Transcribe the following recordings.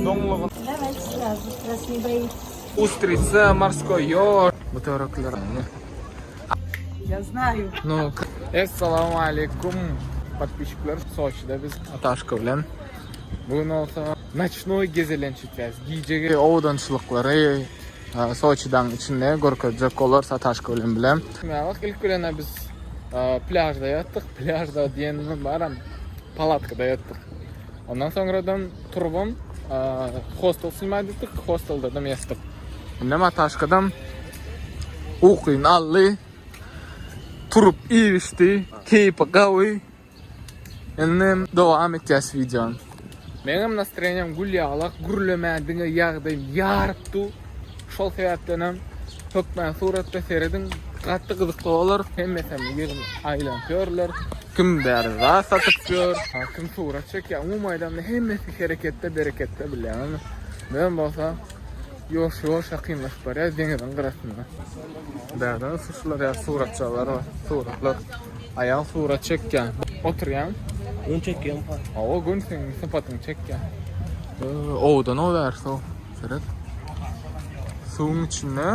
Doňlugy. Давайте сразу, раз не боитесь. Ustritsa, morskoý ýož. Bu töwerekler. Я знаю. Nu, Essalamu aleýkum podpisçikler. Soçide biz Ataşka bilen. Bu gün bolsa noçnoý gezelenç etýäs. Gijeki owadançylyklary Soçidaň içinde görkezjek bolarys Ataşka bilen bile. Bak ilk bilen biz plýažda ýatdyk. Plýažda diýenimiz baram palatkada ýatdyk. Ondan soňradan turubam hostel snimat etdik. Hostelda-da ýatdyk. Indem Ataşkadan ukyny aldy. Turup iýip içdi. Keýpi gawy. Indi dowam etýäs wideony. Meňem nastreniýam gül ýalak, gürlemän diňe ýagdaýym ýaryp dur. Şol sebäpdenem hökmän suratda serediň, gaty gyzykly bolar. Hemmesem ýygyn aýlanyp ýörler. Kim bäri zat satyp ýör, kim surat çekýär. Umumy aýdanda hemmesi hereketde, bereketde bilýäňizmi? Men bolsa Ýuwaş-ýuwaş ýakynlaşyp barýar deňiziň gyrasyna. Bärde şular ýaly suratçalar bar, suratlar. Aýal surat çekýär. Oturýaň. Gün çekýän. Hawa, gün seň sypatyňy çekýär. Owadan o bärsi o. Seret. Suwuň içinde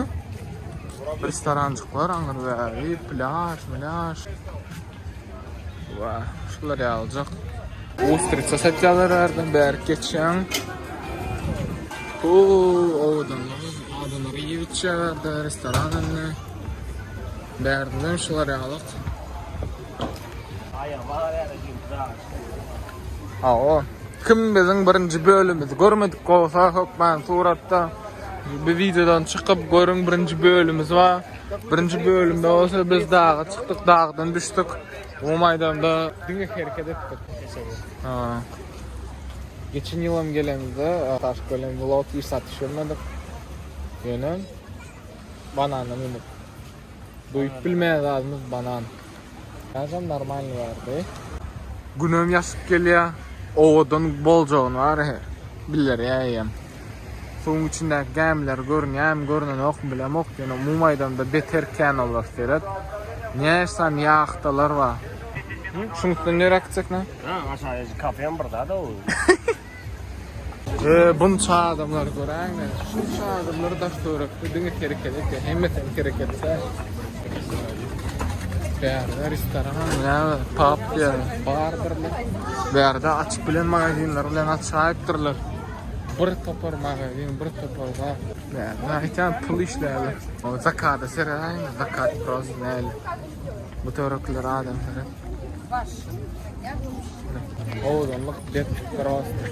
restoranjyklar aňry bäri, plýaž, mlýaž. Wah, şular ýalyjak. Ustritsa satýarlar ärden bärik geçýäň. Huu, owadanlygy. Adamlar iýip içýärler de, restoran indi. Bärde şular ýalyk. Hawa. Kim biziň birinji bölümimizi görmedik bolsa hökman suratda bu wideodan çykyp görüň birinji bölümimiz bar. Birinji bölümde bolsa biz daga çykdyk, dagdan düşdük. Umumy aýdanda diňe hereket etdik. Ha. Geçen ýylam gelemizde Taşkölen vlog hiç zat düşürmedik. Ýöne banana münüp. Duýup bilmeýän zadymyz banan. Ýazam normalny bardy. Günem ýaşyp gelýär. Owadan boljagyny bar bildirýär eýýäm. Suwuň içindäki gämiler görünýärmi, görünenokmy bilemok, ýöne umumy aýdanda beter kän olar seret. Näçe sany ýahtalar bar. Şuň üstünden nirä gitjek nä? Ha, aşaýy kafem bir zat o. E, bunça adamlary göräýiň. Şunça adamlar daş töwerekde diňe hereket etýär. Hemmesi hem hereketde. Bärde restoran, näme, pub diýýär, bardyrlar. Bärde açyp bilen magazinler bilen açaýypdyrlar. Bir topar magazin, bir topar zat. Bärde aýtýan pul işleýärler. O zakada seredäýiň, zakat prosta näle. Bu töwerekler adam seret. Owadanlyk bet prosta.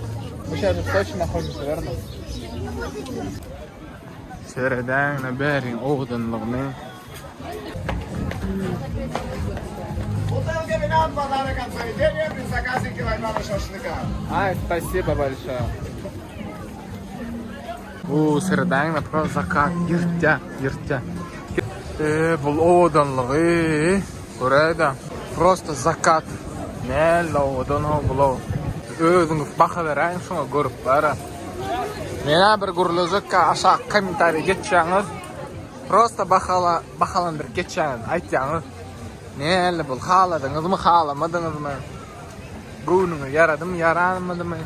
Bu şäherde Soçi naходится, верно? Seredäňde bäriň owadanlygyny. Ay, spasibo большое. Bu seredäňde prosta zakat ýyrtýa, ýyrtýa. Eee, bul owadanlygy göräýdä. Prosta zakat. Näle owadan ho bulaw. Özüňiz baha beräýiň şoňa görüp bara. Menä bir gürlejekkä aşak kommentariýa geçýäňiz. Prosta bahala bahalandyryp geçýäňiz, aýtýaňyz. Näle bul haladyňyzmy, halamadyňyzmy? Göwnüňe ýaradymy, ýaranmadymy?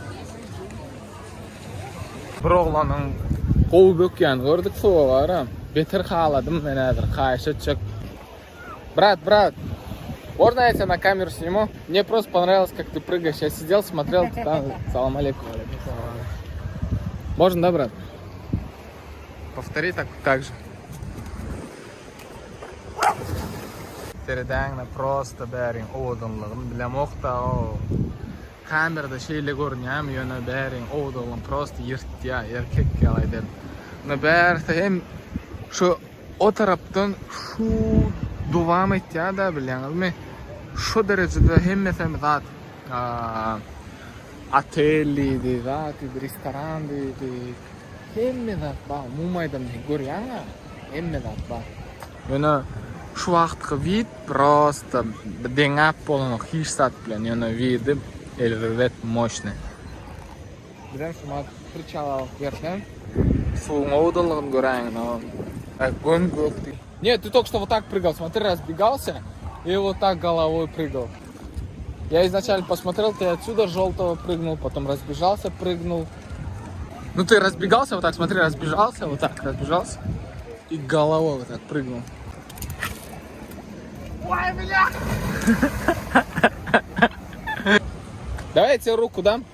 Bir oglanyň gowy bökýänini gördük suwa baram. Beter haladym men häzir haýyş etjek. Brat, brat, можно я тебя на камеру сниму? Мне просто понравилось, как ты прыгаешь. Я сидел, смотрел, ты там. Салам алейкум. Можно, да, брат? Повтори так, так же. Seredäňde prosta bäriň owadanlygyny bilemok-da. Kamerada şeýle görünýärmi ýöne bäriň owadanlygyny prosta ýyrtýar, erkek ýaly edip. Ine bärisi hem şu o tarapdan şu dowam etýär-de bilýäňizmi? Şu derejede hemmesem zat otel diýdi, zat diýdi, restoran diýdi. Hemme zat bar. Umumy aýdanda görýäň-ä, hemme zat bar. Ýöne şu wagtky wid prosta deňäp bolanok hiç zat bilen. Ýöne widi erbet moşny. Bizem şu wagt priçal alyp gelsem, suwuň owadanlygyny göräýiň. Göm-gök. Нет, ты только что вот так прыгал, смотри, разбегался и вот так головой прыгал. Я изначально посмотрел, ты отсюда желтого прыгнул, потом разбежался, прыгнул. Ну ты разбегался вот так, смотри, разбежался, вот так разбежался. И головой вот так прыгнул. Ой, бля! Давай я тебе руку дам.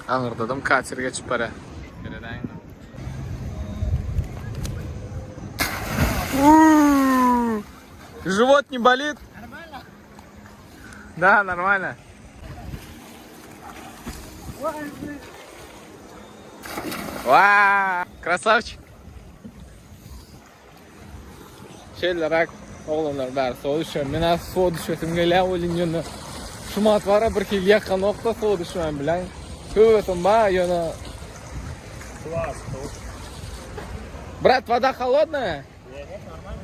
Aňyrdadam kater geçip barýar. Живот не болит? Нормально. Да, нормально. Ва, красавчик. Şeýleräk oglanlar bäri suwa düşýär. Men az suwa düşesim gelýär welin ýöne şumat bara bir hili ýakanokda suwa düşmän bilen. Höwesim bar ýöne Брат, вода холодная?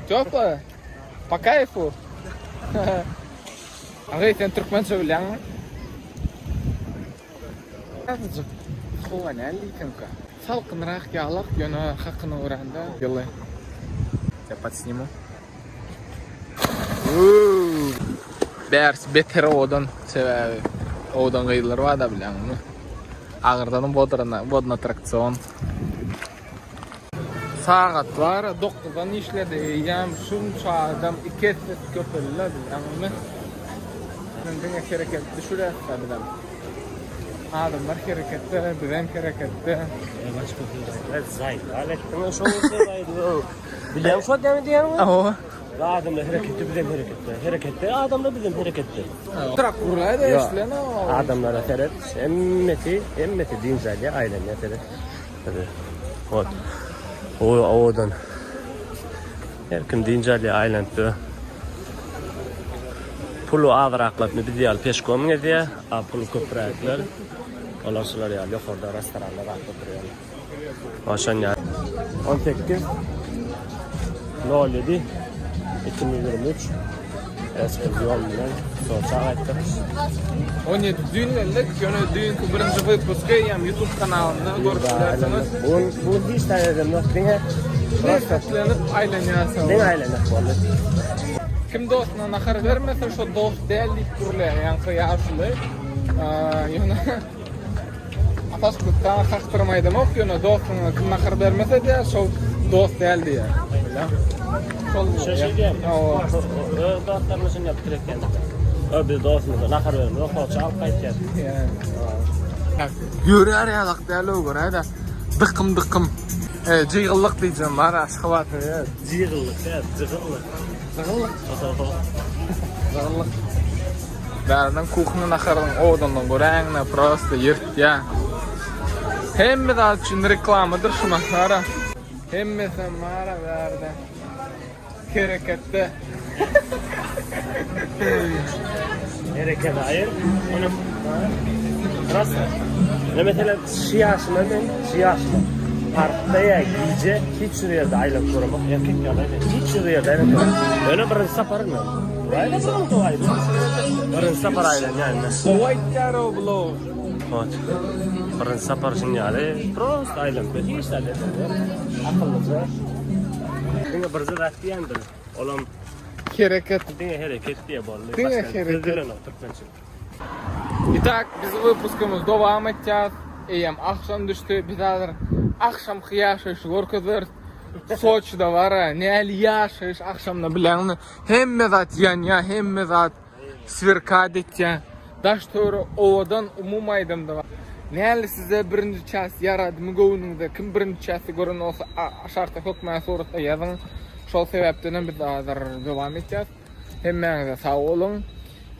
Теплая? По кайфу? Agay sen türkmençe bilýäňmi? Azajyk howa näl diýsemka? Salkynrak ýalak ýöne hakyna görände ýyly. Я подсниму. Bärsi beter owadan sebäbi owadan gyzlar barda bilýäňmi? Agyrdanam wodna attraksion. Sagat bar dokuzdan işledi eýýäm şunça adam iki esse köpeldi bilýäňmi? Diňe hereket düşürýäs-dä bizem. Adamlar hereketde, bizem hereketde. Zaýdal etdiň şo Bilýän şo näme diýýäňmi? Hawa. Adamlar hereketde, bizem hereketde. Hereketde adamlar bizem hereketde. Trak gurlaýda eşilen o. Adamlara seret, hemmesi, hemmesi dynç alýar, aýlanýar seret. Hadi. Ot. O owadan. Her kim dynç alýar, aýlanyp dur. Puly azraklap biz ýaly peşkom gezýär, a puly köpräkler. Olar şular ýaly ýokarda restoranda zat oturýarlar. Aşan ýaly. 18 07 2023 Eski ýol bilen Soça gaýtdyk. 17 düýn geldik. Ýöne düýnki birinji wypusky hem YouTube kanalynda görüp bilersiňiz. Bu bu hiç taýdan ýok diňe Lezzetlenip aýlanýarsyň. Diňe aýlanmak boldy. Kim dostuna nahar bermese şo dost däl diýip gürleýär ýaňky ýaşuly. Ýöne Ataşkutdan kakdyrmaýdamok ýöne dostuňa kim nahar bermese diýär şol dost däl diýär. Şol Şeýle diýýär. Öz dostlaryny şuny ýapyp etýän. Ö biz dostumyza nahar bermez, hoça alyp gaýtýar. Ýörär ýalak däl o göräýdä. Dykym dykym. E, jygyllyk diýjegim bar Aşgabatda. Jygyllyk däl, jygyllyk. Jygyllyk. Jygyllyk. Bärden kuhna naharynyň owadanlygyny göräýiňdä, prosto ýyrtýa. Hemme zat üçin reklamadyr şu nahara. Hemmesem bar-a bärde. Hereketde. Hereket aýyr. Ony Prosto. Ne meselem şu ýaşyma men şu ýaşyma parkda ýa gije hiç bir ýerde aýlanyp göremok. Erkek ýaly hiç bir ýerde aýlanyp göremok. Ýöne birinji saparym men. Birinji sapar aýlanýan. Gowy aýtýar-ow bulow. Hot. Birinji sapar şuň ýaly prosto aýlanyp hiç zat etmedi. Akyllyja. Diňe birje zat diýendir. Olam Hereket. Diňe hereket diýe boldy. Diňe hereket. Bilenok türkmençe. Итак, biz wypuskymyzy dowam etýäs. Eýýäm agşam düşdi. Biz häzir agşamky ýaşaýşy görkezeris. Soçida bar-a, näli ýaşaýyş agşamda bileňmi? Hemme zat ýanýar, hemme zat swerkat etýär. Daş-töwerek owadan, umumy aýdamda bar. Näli size birinji ças ýaradymy göwnüňize? Kim birinji çasy gören bolsa aşakda hökmany suratda ýazyň. Şol sebäpdenem biz häzir dowam etýäs. Hemmäňize sag boluň.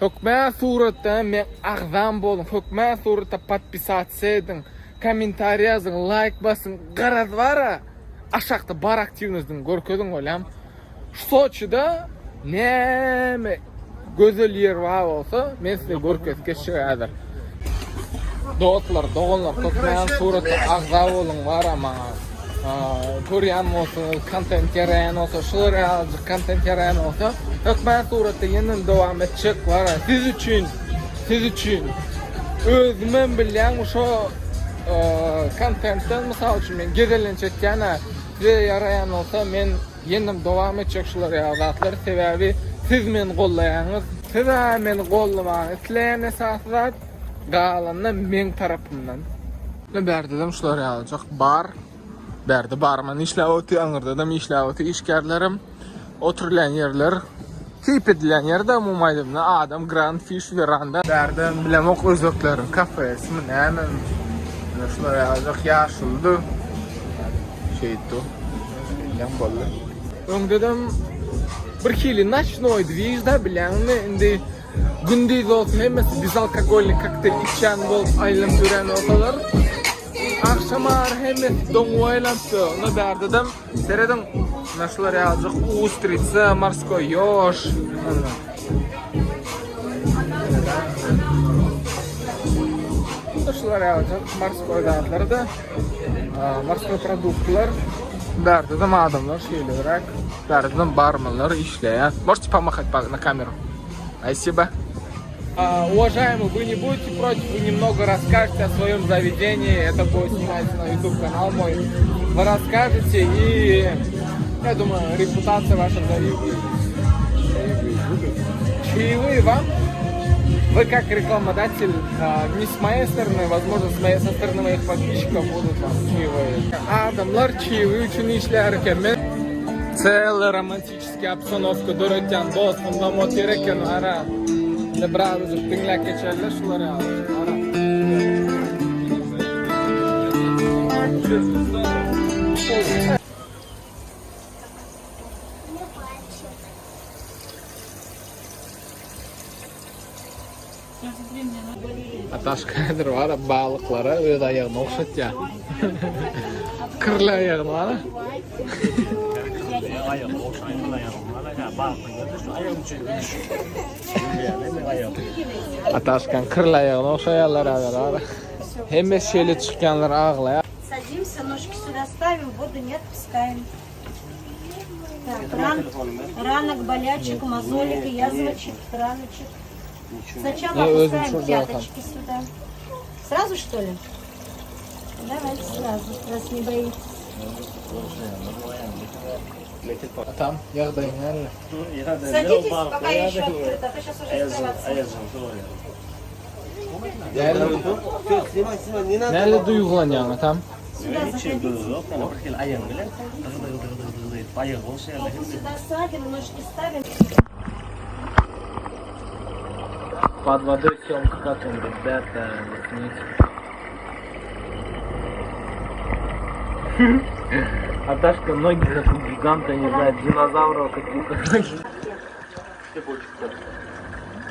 Hökmän suratda meň agzam boluň. Hökmän suratda podpisatsa ediň. Kommentariý ýazyň, laýk basyň. Garaz bara aşakda bar aktiwnostyňy görkeziň bolýam. Soçida näme gözel ýer bar bolsa men size görkezip geçjek häzir. Dostlar, doganlar hökmän suratda agza boluň bara maňa. Görýän bolsaňyz, kontent ýaraýan bolsa, şular ýalyjyk kontent ýaraýan bolsa, hökmän suratda ýene dowam etjek bara siz üçin, siz üçin. Özümem bilýän şo kontentden mysal üçin men gezelenç etýän-ä, size ýaraýan bolsa men ýenem dowam etjek şular ýaly zatlar, sebäbi siz meni gollaýaňyz. Siz-ä meni goldamagy isleýän esasy zat, galany meň tarapymdan. Ine bärdedem şular ýalyjak bar. Bärde barman işläp otyr, aňyrdadam işläp otyr işgärlerim. Oturylýan ýerler, keýp edilýän ýer-de umumy aýdanda adam Grand Fish Veranda. Bärde bilemok özbekleriň kafesimi nämemi. Ine şular ýalyjak ýaşulydy. Şeýtdi. Şeýdýän boldy. Öňdedem bir hili noçnoý dwižda bilýäňmi indi gündiz bolsa hemmesi bezalkogolnyý kokteýl içýän bolup aýlanyp ýörän bolsalar agşam ara hemmesi doňup aýlanypdy. Onda bärdedem serediň mine şular ýalyjak ustritsa, morskoý ýoş. Şular ýalyjak morskoý zatlary-da. Morskoý produktlar. Bärdedem adamlar şeýleräk. Bärdedem barmanlar işleýär. Можете помахать на камеру? Спасибо. Уважаемый, вы не будете против, вы немного расскажете о своем заведении, это будет сниматься на YouTube канал мой. Вы расскажете и, я думаю, репутация ваша завидует. Чаевые вам? Вы как рекламодатель, не с моей стороны, возможно, с моей, со стороны моих подписчиков будут вам чаевые. Adamlar чаевые üçin işlär eken. Men Целый romantiçeskiý obstanowka döretýän dostumdam otyr eken ara. Indi birazajyk diňläp geçeli şular ýaly. Ara. Ataşka häzir bar balyklara öz aýagyny ogşatýar. Kirli aýagyny bar. Ataşkaň kirli aýagyny ogşaýarlar häzir bar. Hemme şeýle çykýanlar aglaýar. Садимся, ножки сюда ставим, воду не отпускаем. Так, ран, ранок, болячек, мозолек, язвочек, раночек. Сначала Я özüm опускаем şurada ýatan. пяточки сюда. Сразу, что ли? Давайте сразу, раз не боитесь. Atam, ýagdaýyň nähili? Садитесь, пока еще открыто, а то сейчас уже открываться. Nähili duýgulanýaň atam? Сюда заходите. Попу сюда садим, ножки ставим. Под водой съемка как он, ребята, зацените. Аташка ноги как у гиганта, не знаю, динозавров каких-то.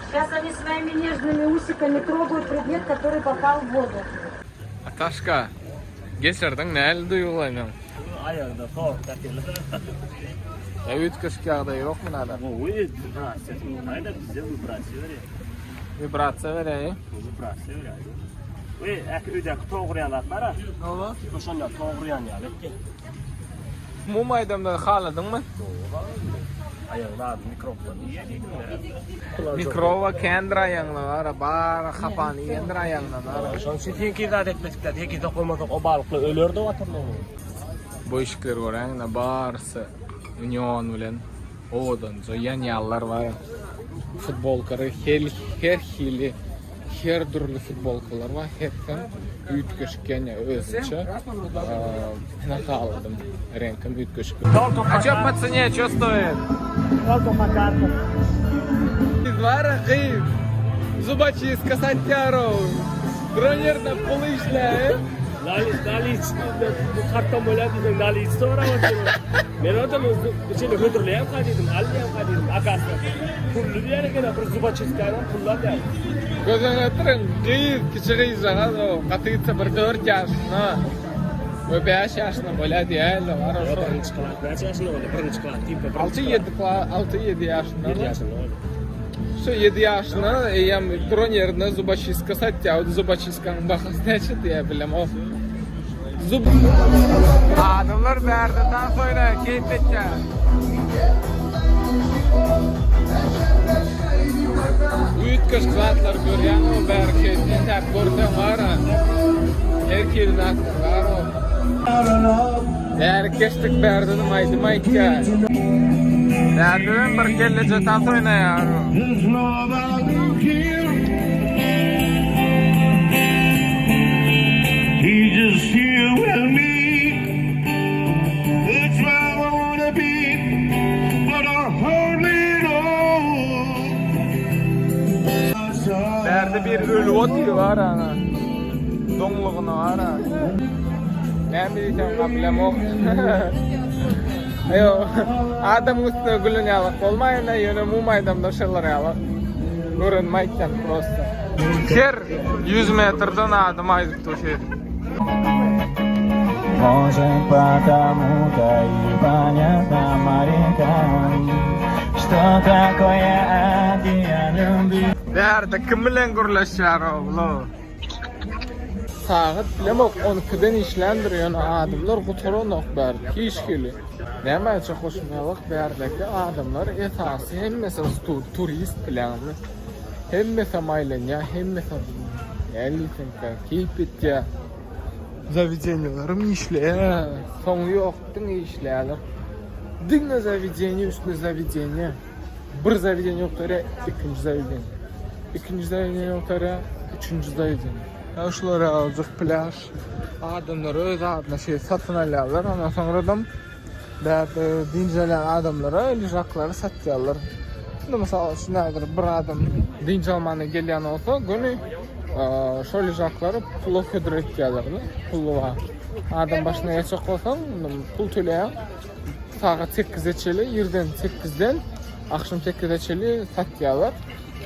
Сейчас они своими нежными усиками трогают предмет, который попал в воду. Ataşka, geçirdiň nähili duýgulanýaň? Aýagda sowuk takýarlar. Ýa üýtgeşik ýagdaý ýokmy nada? Gowy, wibrasiýa bolmaýda bize wibrasiýa berýär. Wibrasiýa berýär. Wibrasiýa berýär. We äki öýdäki togurýan zat bar-a. Hawa. Şonda togurýan ýaly etdi. Umumy aýdamda haladyňmy? Aýagda mikroblaryny iýýär diýdim. Mikroba kändir aýagyna bara, bara hapany iýendir aýagyna bara. Şonuň üçin seňki zat etmesikler, seňki dokunmasak o balyklar ölerdi watyrlar. Bu işikleri göräýiňdä barysy neon bilen owadanja ýanýanlar bar. Futbolkalary hel her hili her dürli futbolkalar bar. Hersem üýtgeşik ýanýar özüçe. Men haladym. Reňkem üýtgeşik. A ço po cene, ço stoýit? Gyz bar gyz. Zuboçistka satýarow. Duran ýerinde pul işläýip. Naliç, naliç, bu karton bolýar diýseň naliç sorap otyr. Men otam içinde hödürleýän ka diýdim, al diýen ka diýdim. Akasy pully diýer eken, bir zuboçistkany pully alýar. Göz öňüne getiriň, gyz, kiçi gyzjagaz o, gaty gitse bir 4 ýaşynda we 5 ýaşynda bolýar diýäýeli bar o şo. Birinji klas, näçe ýaşynda boldy? Birinji klas diýip, 6 7 klas, 6 7 ýaşynda. 7 ýaşynda boldy. Şu 7 ýaşynda eýýäm duran ýerinde zuboçistka satýar. Zuboçistkanyň bahasy näçe diýýär bilemok. Zub Adamlar bärde tans oýnaýar, keýp etýär. Üýtgeşik zatlar görýäňmi bäri keýp entäk görseň bar-a. Her hili zatlar bar-o. Bäri geçdik bärdenem aýdym aýtýar. Bärde bir gelleje tans oýnaýar. Bärde bir ölüp otyr bar ana. Doňlugyna bar ha. Näme diýsem ha bilemok. Aýo, adam üstüne gülün ýalak bolmaýyn da, ýöne umumaýdamda şolar ýalak. Görenimi aýtýan prosta. Her 100 metrden adam aýdyp dur şeýdip. Может, потому-то и понятно морякам, Что такое океан любви. Bärde kim bilen gürleşýär oglu? Sagat bilemok 12-den işländir ýöne adamlar gutaranok bärde hiç hili. Näme aýtjak hoşumýalak bärdeki adamlar esasy hemmesi turist bileňmi? Hemmesem aýlanýar hemmesem näme diýseňkä keýp etýär. Zawedeniýelerim işleýär soňy ýok diňe işleýärler. Diňe zawedeniýe üstüne zawedeniýe. Bir zawedeniýe gutaryar, ikinji zawedeniýe. Ikinji zawedeniýe gutaryar, üçünji zawedeniýe. Ýa şular ýalyjyk plýaž. Adamlar öz adyna şeý satyn alýarlar. Ondan soňradam bärde dynç alýan adamlara ležaklary satýarlar. Indi mysal üçin nädir bir adam dynç almana gelýän bolsa, göni şol ležaklary pula hödür etýärler. Pully bar. Adam başyna geçjek bolsaň, pul töleýäň. Sagat sekize çeli, irden sekizden akşam sekize çeli satýarlar.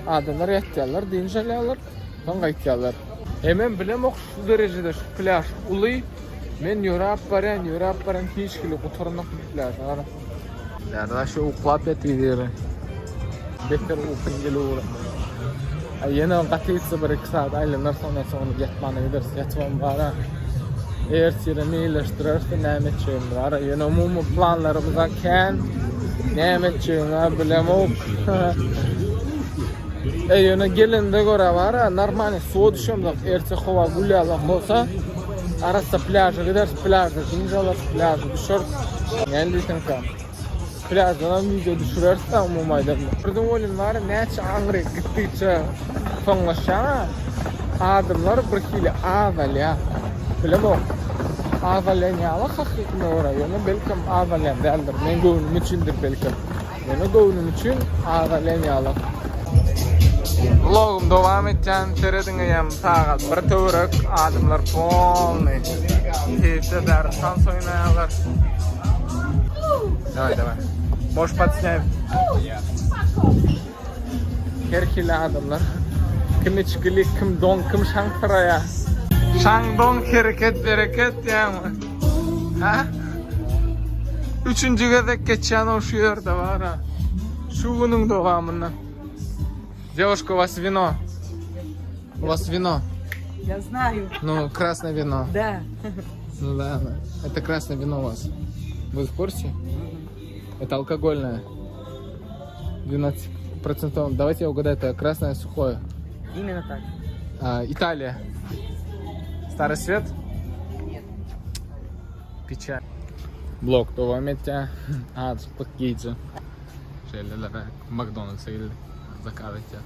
Adamlar ýatýarlar, dynç alýarlar, soň gaýtýarlar. Hemem bilemok şu derejede şu plýaž uly. Men ýöräp barýan, ýöräp barýan hiç hili gutaranok bu plýaž. Gara. Ýa-da şu uklap ýatyr ýeri. Beter ukyň gelip ugra. Aý ýene gaty gitse bir iki saat aýlanar soňdan soň ýatmana gideris. Ýatybam bara. Ertire meýilleşdireris näme etjegimizi bara. Ýöne umumy planlarymyz kän. Näme etjegimi bilemok. E ýöne gelende görä bara normalny suwa düşemzok. Erte howa gül ýalak bolsa arassa plýaža gideris, plýažda dynç alarys, plýaža düşeris. Näme diýseňkä? Plýaždanam wideo düşüreris-de umumy aýdanda. Birden welin bar näçe aňryk gitdigiçe soňlaşýar, adamlar bir hili azalýar. Bilemok. Azalýan ýaly hakykyna görä, ýöne belkem azalýan däldir. Meň göwnüm üçindir belkem. Ýöne göwnüm üçin azalýan ýaly. Vlogum dowam etýän, serediň eýýäm sagat bir töwerek, adamlar polny keýpde bäri tans oýnaýarlar. Daway daway. Boş podснять. Her hili adamlar. Kim içgili, kim doň, kim şaň syraýar. Şaň doň hereket bereket diýýäňmi? Ha? Üçünji gezek geçýän o şu ýerde bar ha. Şu günüň dowamynda. Девушка, у вас вино. У вас вино. Я знаю. Ну, красное вино. Да. Ну да, это красное вино у вас. Вы в курсе? Это алкогольное. 12%. Давайте я угадаю, это красное сухое. Именно так. А, Италия. Старый свет? Нет. Печаль. Vlog dowam etýär. Azajyk gije. Şeýleler McDonald's'a geldik. Zakaz etýär.